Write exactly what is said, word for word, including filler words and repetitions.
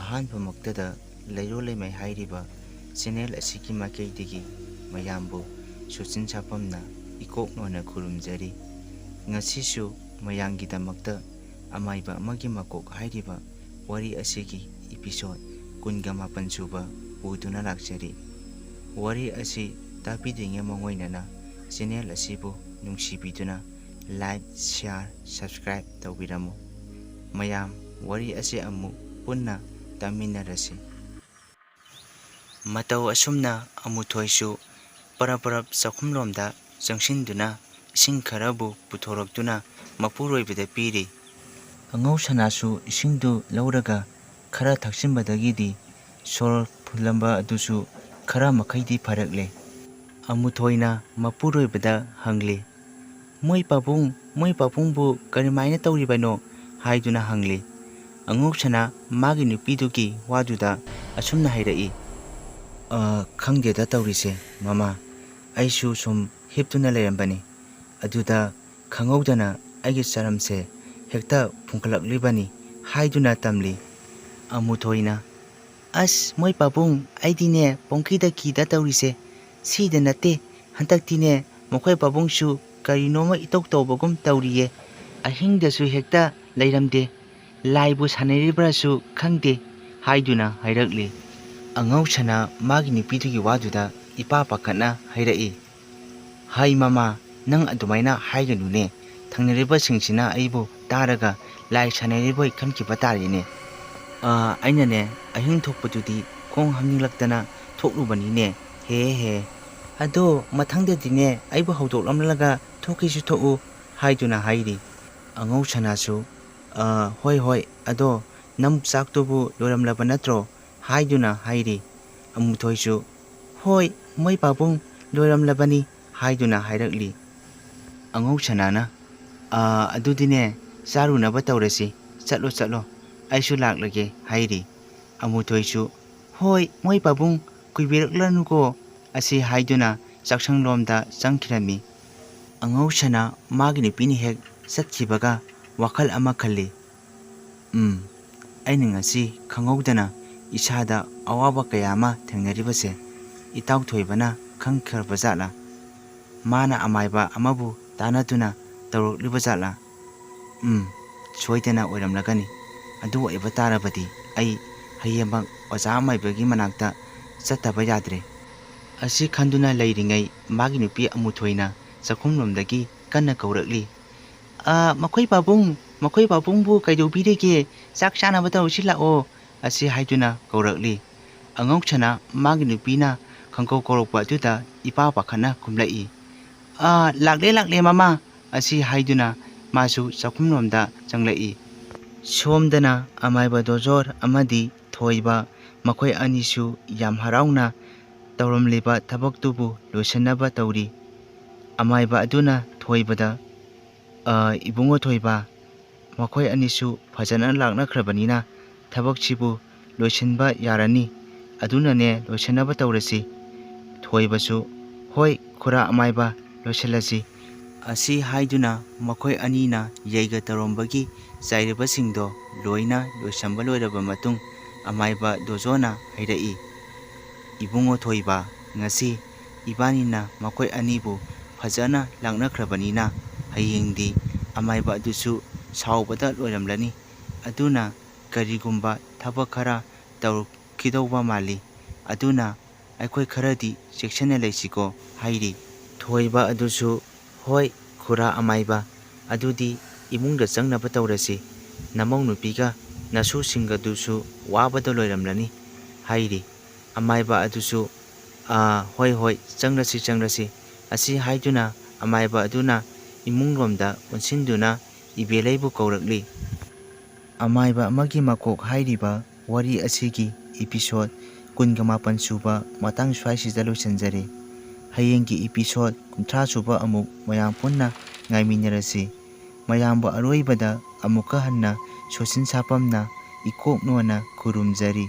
ꯑꯍꯥꯟꯕꯃꯛꯇꯗ ꯂꯩꯔꯣꯜ ꯂꯩꯃꯥꯏ ꯍꯥꯏꯔꯤꯕ ꯆꯦꯅꯦꯜ ꯑꯁꯤꯒꯤ ꯃꯥꯏꯀꯩꯗꯒꯤ ꯃꯌꯥꯝꯕꯨ ꯁꯨꯆꯤꯟ ꯁꯥꯐꯝꯅ ꯏꯀꯣꯛ ꯅꯣꯟꯅ ꯈꯨꯔꯨꯝꯖꯔꯤ꯫ ꯉꯁꯤꯁꯨ ꯃꯌꯥꯝꯒꯤꯗꯃꯛꯇ ꯑꯃꯥꯏꯕ ꯑꯃꯒꯤ ꯃꯀꯣꯛ ꯍꯥꯏꯔꯤꯕ ꯋꯥꯔꯤ ꯑꯁꯤꯒꯤ ꯏꯄꯤꯁꯣꯠ ꯀꯨꯟꯒ ꯃꯥꯄꯟ ꯁꯨꯕ ꯄꯨꯗꯨꯅ ꯂꯥꯛꯆꯔꯤ꯫ ꯋꯥꯔꯤ ꯑꯁꯤ ꯇꯥꯕꯤꯗ꯭ꯔꯤꯉꯩ ꯃꯥꯡꯑꯣꯏꯅꯅ ꯆꯦꯅꯦꯜ ꯑꯁꯤꯕꯨ ꯅꯨꯡꯁꯤꯕꯤꯗꯨꯅ like, share, subscribe ꯇꯧꯕꯤꯔꯝꯃꯨ꯫ ꯃꯌꯥꯝ ꯋꯥꯔꯤ ꯑꯁꯤ ꯑꯃꯨꯛ ꯄꯨꯟꯅ ꯇꯥꯃꯤꯟꯅꯔꯁꯤ꯫ ꯃꯇꯧ ꯑꯁꯨꯝꯅ ꯑꯃꯨꯊꯣꯏꯁꯨ ꯄꯔꯞ ꯄꯔꯞ ꯆꯥꯛꯈꯨꯝꯂꯣꯝꯗ ꯆꯪꯁꯤꯟꯗꯨꯅ ꯏꯁꯤꯡ ꯈꯔꯕꯨ ꯄꯨꯊꯣꯔꯛꯇꯨꯅ ꯃꯄꯨꯔꯣꯏꯕꯗ ꯄꯤꯔꯤ꯫ ꯑꯉꯧ ꯁꯅꯥꯁꯨ ꯏꯁꯤꯡꯗꯨ ꯂꯧꯔꯒ ꯈꯔ ꯊꯛꯆꯤꯟꯕꯗꯒꯤꯗꯤ ꯁꯣꯔ ꯐꯨꯜꯂꯝꯕ ꯑꯗꯨꯁꯨ ꯈꯔ ꯃꯈꯩꯗꯤ ꯐꯔꯛꯂꯦ꯫ ꯑꯃꯨꯊꯣꯏꯅ ꯃꯄꯨꯔꯣꯏꯕꯗ ꯍꯪꯂꯤ, "ꯃꯣꯏ ꯄꯥꯕꯨꯡ, ꯃꯣꯏ ꯄꯥꯕꯨꯡꯕꯨ ꯀꯔꯤꯃꯥꯏꯅ ꯇꯧꯔꯤꯕꯅꯣ?" ꯍꯥꯏꯗꯨꯅ ꯍꯪꯂꯤ꯫ ꯑꯉꯧꯁꯅꯥ ꯃꯥꯒꯤ ꯅꯨꯄꯤꯗꯨꯒꯤ ꯋꯥꯗꯨꯗ ꯑꯁꯨꯝꯅ ꯍꯥꯏꯔꯛꯏ, "ꯑ, ꯈꯪꯗꯦꯗ ꯇꯧꯔꯤꯁꯦ, ꯃꯃꯥ꯫ ꯑꯩꯁꯨ ꯁꯨꯝ ꯍꯤꯞꯇꯨꯅ ꯂꯩꯔꯝꯕꯅꯤ꯫ ꯑꯗꯨꯗ ꯈꯪꯍꯧꯗꯅ ꯑꯩꯒꯤ ꯆꯔꯝꯁꯦ ꯍꯦꯛꯇ ꯐꯨꯟꯒꯠꯂꯛꯂꯤꯕꯅꯤ" ꯍꯥꯏꯗꯨꯅ ꯇꯝꯂꯤ꯫ ꯑꯃꯨꯊꯣꯏꯅ, "ꯑꯁ, ꯃꯣꯏ ꯄꯥꯕꯨꯡ, ꯑꯩꯗꯤꯅꯦ ꯄꯪꯀꯤꯗ ꯀꯤꯗ ꯇꯧꯔꯤꯁꯦ꯫ ꯁꯤꯗ ꯅꯠꯇꯦ, ꯍꯟꯗꯛꯇꯤꯅꯦ ꯃꯈꯣꯏ ꯄꯥꯕꯨꯡꯁꯨ ꯀꯔꯤꯅꯣꯃ ꯏꯇꯧ ꯇꯧꯕꯒꯨꯝ ꯇꯧꯔꯤꯌꯦ꯫ ꯑꯍꯤꯡꯗꯁꯨ ꯍꯦꯛꯇ ꯂꯩꯔꯝꯗꯦ꯫ ꯂꯥꯏꯕꯨ ꯁꯥꯟꯅꯔꯤꯕ꯭ꯔꯥꯁꯨ ꯈꯪꯗꯦ" ꯍꯥꯏꯗꯨꯅ ꯍꯥꯏꯔꯛꯂꯤ꯫ ꯑꯉꯧꯁꯅꯥ ꯃꯥꯒꯤ ꯅꯨꯄꯤꯗꯨꯒꯤ ꯋꯥꯗꯨꯗ ꯏꯄꯥ ꯄꯥꯈꯠꯅ ꯍꯥꯏꯔꯛꯏ, "ꯍꯥꯏ ꯃꯃꯥ, ꯅꯪ ꯑꯗꯨꯃꯥꯏꯅ ꯍꯥꯏꯒꯅꯨꯅꯦ꯫ ꯊꯪꯅꯔꯤꯕꯁꯤꯡꯁꯤꯅ ꯑꯩꯕꯨ ꯇꯥꯔꯒ ꯂꯥꯏ ꯁꯥꯟꯅꯔꯤꯕꯣꯏ ꯈꯟꯈꯤꯕ ꯇꯥꯔꯦꯅꯦ꯫ ꯑꯥ, ꯑꯩꯅꯅꯦ ꯑꯍꯤꯡ ꯊꯣꯛꯄꯗꯨꯗꯤ ꯈꯣꯡ ꯍꯥꯝꯅꯤꯡꯂꯛꯇꯅ ꯊꯣꯛꯂꯨꯕꯅꯤꯅꯦ꯫ ꯍꯦ ꯍꯦ꯫ ꯑꯗꯣ ꯃꯊꯪꯗꯗꯤꯅꯦ ꯑꯩꯕꯨ ꯍꯧꯗꯣꯛꯂꯝꯂꯒ ꯊꯣꯛꯀꯦꯁꯨ ꯊꯣꯛꯎ" ꯍꯥꯏꯗꯨꯅ ꯍꯥꯏꯔꯤ꯫ ꯑꯉꯧꯁꯅꯥꯁꯨ, "ꯑꯥ, ꯍꯣꯏ ꯍꯣꯏ, ꯑꯗꯣ ꯅꯪ ꯆꯥꯛꯇꯨꯕꯨ ꯂꯣꯏꯔꯝꯂꯕ ꯅꯠꯇ꯭ꯔꯣ?" ꯍꯥꯏꯗꯨꯅ ꯍꯥꯏꯔꯤ꯫ ꯑꯃꯨꯊꯣꯏꯁꯨ, "ꯍꯣꯏ, ꯃꯣꯏ ꯄꯥꯕꯨꯡ, ꯂꯣꯏꯔꯝꯂꯕꯅꯤ" ꯍꯥꯏꯗꯨꯅ ꯍꯥꯏꯔꯛꯂꯤ꯫ ꯑꯉꯧꯁꯅꯥꯅ, "ꯑꯥ, ꯑꯗꯨꯗꯤꯅꯦ, ꯆꯥꯔꯨꯅꯕ ꯇꯧꯔꯁꯤ, ꯆꯠꯂꯣ ꯆꯠꯂꯣ, ꯑꯩꯁꯨ ꯂꯥꯛꯂꯒꯦ" ꯍꯥꯏꯔꯤ꯫ ꯑꯃꯨꯊꯣꯏꯁꯨ, "ꯍꯣꯏ, ꯃꯣꯏ ꯄꯥꯕꯨꯡ, ꯀꯨꯏꯕꯤꯔꯛꯂꯅꯨꯀꯣ" ꯑꯁꯤ ꯍꯥꯏꯗꯨꯅ ꯆꯥꯛꯁꯪꯂꯣꯝꯗ ꯆꯪꯈꯤꯔꯝꯃꯤ꯫ ꯑꯉꯧꯁꯅꯥ ꯃꯥꯒꯤ ꯅꯨꯄꯤꯅ ꯍꯦꯛ ꯆꯠꯈꯤꯕꯒ ꯋꯥꯈꯜ ꯑꯃ ꯈꯜꯂꯤ꯫ "ꯎꯝ, ꯑꯩꯅ ꯉꯁꯤ ꯈꯪꯍꯧꯗꯅ ꯏꯁꯥꯗ ꯑꯋꯥꯕ ꯀꯌꯥ ꯑꯃ ꯊꯦꯡꯅꯔꯤꯕꯁꯦ ꯏꯇꯥꯎ ꯊꯣꯏꯕꯅ ꯈꯪꯈ꯭ꯔꯕ ꯖꯥꯠꯂꯥ? ꯃꯥꯅ ꯑꯃꯥꯏꯕ ꯑꯃꯕꯨ ꯇꯥꯟꯅꯗꯨꯅ ꯇꯧꯔꯛꯂꯤꯕ ꯖꯥꯠꯂꯥ? ꯎꯝ, ꯁꯣꯏꯗꯅ ꯑꯣꯏꯔꯝꯂꯒꯅꯤ꯫ ꯑꯗꯨ ꯑꯣꯏꯕ ꯇꯥꯔꯕꯗꯤ ꯑꯩ ꯍꯌꯦꯡꯃꯛ ꯑꯣꯖꯥ ꯑꯃꯥꯏꯕꯒꯤ ꯃꯅꯥꯛꯇ ꯆꯠꯇꯕ ꯌꯥꯗ꯭ꯔꯦ꯫ ꯑꯁꯤ ꯈꯟꯗꯨꯅ ꯂꯩꯔꯤꯉꯩ ꯃꯥꯒꯤ ꯅꯨꯄꯤ ꯑꯃꯨꯊꯣꯏꯅ ꯆꯥꯛꯈꯨꯝꯂꯣꯝꯗꯒꯤ ꯀꯟꯅ ꯀꯧꯔꯛꯂꯤ꯫ "ꯑ, ꯃꯈꯣꯏ ꯄꯥꯕꯨꯡ, ꯃꯈꯣꯏ ꯄꯥꯕꯨꯡꯕꯨ ꯀꯩꯗꯧꯕꯤꯔꯤꯒꯦ? ꯆꯥꯛ ꯆꯥꯅꯕ ꯇꯧꯁꯤ ꯂꯥꯛꯑꯣ," ꯑꯁꯤ ꯍꯥꯏꯗꯨꯅ ꯀꯧꯔꯛꯂꯤ꯫ ꯑꯉꯧꯁꯅꯥ ꯃꯥꯒꯤ ꯅꯨꯄꯤꯅ ꯈꯪꯀꯧ ꯀꯧꯔꯛꯄ ꯑꯗꯨꯗ ꯏꯄꯥ ꯄꯥꯈꯠꯅ ꯈꯨꯝꯂꯛꯏ꯫ "ꯑ, ꯂꯥꯛꯂꯦ, ꯂꯥꯛꯂꯦ ꯃꯃꯥ," ꯑꯁꯤ ꯍꯥꯏꯗꯨꯅ ꯃꯥꯁꯨ ꯆꯥꯛꯈꯨꯝꯂꯣꯝꯗ ꯆꯪꯂꯛꯏ꯫ ꯁꯣꯝꯗꯅ ꯑꯃꯥꯏꯕ ꯗꯣꯖꯣꯔ ꯑꯃꯗꯤ ꯊꯣꯏꯕ, ꯃꯈꯣꯏ ꯑꯅꯤꯁꯨ ꯌꯥꯝ ꯍꯔꯥꯎꯅ ꯇꯧꯔꯝꯂꯤꯕ ꯊꯕꯛꯇꯨꯕꯨ ꯂꯣꯏꯁꯤꯟꯅꯕ ꯇꯧꯔꯤ꯫ ꯑꯃꯥꯏꯕ ꯑꯗꯨꯅ ꯊꯣꯏꯕꯗ, "ꯑ, ꯏꯕꯨꯡꯉꯣ ꯊꯣꯏꯕ, ꯃꯈꯣꯏ ꯑꯅꯤꯁꯨ ꯐꯖꯅ ꯂꯥꯛꯅꯈ꯭ꯔꯕꯅꯤꯅ ꯊꯕꯛꯁꯤꯕꯨ ꯂꯣꯏꯁꯤꯟꯕ ꯌꯥꯔꯅꯤ꯫ ꯑꯗꯨꯅꯅꯦ ꯂꯣꯏꯁꯤꯟꯅꯕ ꯇꯧꯔꯁꯤ꯫" ꯊꯣꯏꯕꯁꯨ, "ꯍꯣꯏ ꯈꯨꯔꯥ ꯑꯃꯥꯏꯕ, ꯂꯣꯏꯁꯤꯜꯂꯁꯤ," ꯑꯁꯤ ꯍꯥꯏꯗꯨꯅ ꯃꯈꯣꯏ ꯑꯅꯤꯅ ꯌꯩꯒ ꯇꯧꯔꯝꯕꯒꯤ ꯆꯥꯏꯔꯤꯕꯁꯤꯡꯗꯣ ꯂꯣꯏꯅ ꯂꯣꯏꯁꯤꯟꯕ ꯂꯣꯏꯔꯕ ꯃꯇꯨꯡ ꯑꯃꯥꯏꯕ ꯗꯣꯖꯣꯅ ꯍꯥꯏꯔꯛꯏ, "ꯏꯕꯨꯡꯉꯣ ꯊꯣꯏꯕ, ꯉꯁꯤ ꯏꯕꯥꯅꯤꯅ ꯃꯈꯣꯏ ꯑꯅꯤꯕꯨ ꯐꯖꯅ ꯂꯥꯛꯅꯈ꯭ꯔꯕꯅꯤꯅ ꯍꯌꯦꯡꯗꯤ ꯑꯃꯥꯏꯕ ꯑꯗꯨꯁꯨ ꯁꯥꯎꯕꯗ ꯂꯣꯏꯔꯝꯂꯅꯤ꯫ ꯑꯗꯨꯅ ꯀꯔꯤꯒꯨꯝꯕ ꯊꯕꯛ ꯈꯔ ꯇꯧꯔꯛꯈꯤꯗꯧꯕ ꯃꯥꯜꯂꯤ꯫ ꯑꯗꯨꯅ ꯑꯩꯈꯣꯏ ꯈꯔꯗꯤ ꯆꯦꯛꯁꯤꯟꯅ ꯂꯩꯁꯤꯀꯣ," ꯍꯥꯏꯔꯤ꯫ ꯊꯣꯏꯕ ꯑꯗꯨꯁꯨ, "ꯍꯣꯏ ꯈꯨꯔꯥ ꯑꯃꯥꯏꯕ, ꯑꯗꯨꯗꯤ ꯏꯃꯨꯡꯗ ꯆꯪꯅꯕ ꯇꯧꯔꯁꯤ꯫ ꯅꯃꯧ ꯅꯨꯄꯤꯒ ꯅꯁꯨꯁꯤꯡꯒꯗꯨꯁꯨ ꯋꯥꯕꯗ ꯂꯣꯏꯔꯝꯂꯅꯤ," ꯍꯥꯏꯔꯤ꯫ ꯑꯃꯥꯏꯕ ꯑꯗꯨꯁꯨ, "ꯑꯥ, ꯍꯣꯏ, ꯍꯣꯏ, ꯆꯪꯂꯁꯤ, ꯆꯪꯂꯁꯤ," ꯑꯁꯤ ꯍꯥꯏꯗꯨꯅ ꯑꯃꯥꯏꯕ ꯑꯗꯨꯅ ꯏꯃꯨꯡꯂꯣꯝꯗ ꯑꯣꯟꯁꯤꯟꯗꯨꯅ ꯏꯕꯦꯂꯩꯕꯨ ꯀꯧꯔꯛꯂꯤ꯫ ꯑꯃꯥꯏꯕ ꯑꯃꯒꯤ ꯃꯀꯣꯛ ꯍꯥꯏꯔꯤꯕ ꯋꯥꯔꯤ ꯑꯁꯤꯒꯤ episode ꯀꯨꯟꯒ ꯃꯥꯄꯟ ꯁꯨꯕ ꯃꯇꯥꯡ ꯁ꯭ꯋꯥꯏꯁꯤꯗ ꯂꯣꯏꯁꯤꯟꯖꯔꯦ꯫ ꯍꯌꯦꯡꯒꯤ episode ꯀꯨꯟꯊ꯭ꯔꯥ ꯁꯨꯕ ꯑꯃꯨꯛ ꯃꯌꯥꯝ ꯄꯨꯟꯅ ꯉꯥꯏꯃꯤꯟꯅꯔꯁꯤ꯫ ꯃꯌꯥꯝꯕꯨ ꯑꯔꯣꯏꯕꯗ ꯑꯃꯨꯛꯀ ꯍꯟꯅ ꯁꯣꯁꯤꯟ ꯁꯥꯄꯝꯅ ꯏꯀꯣꯛ ꯅꯣꯟꯅ ꯈꯨꯔꯨꯝꯖꯔꯤ꯫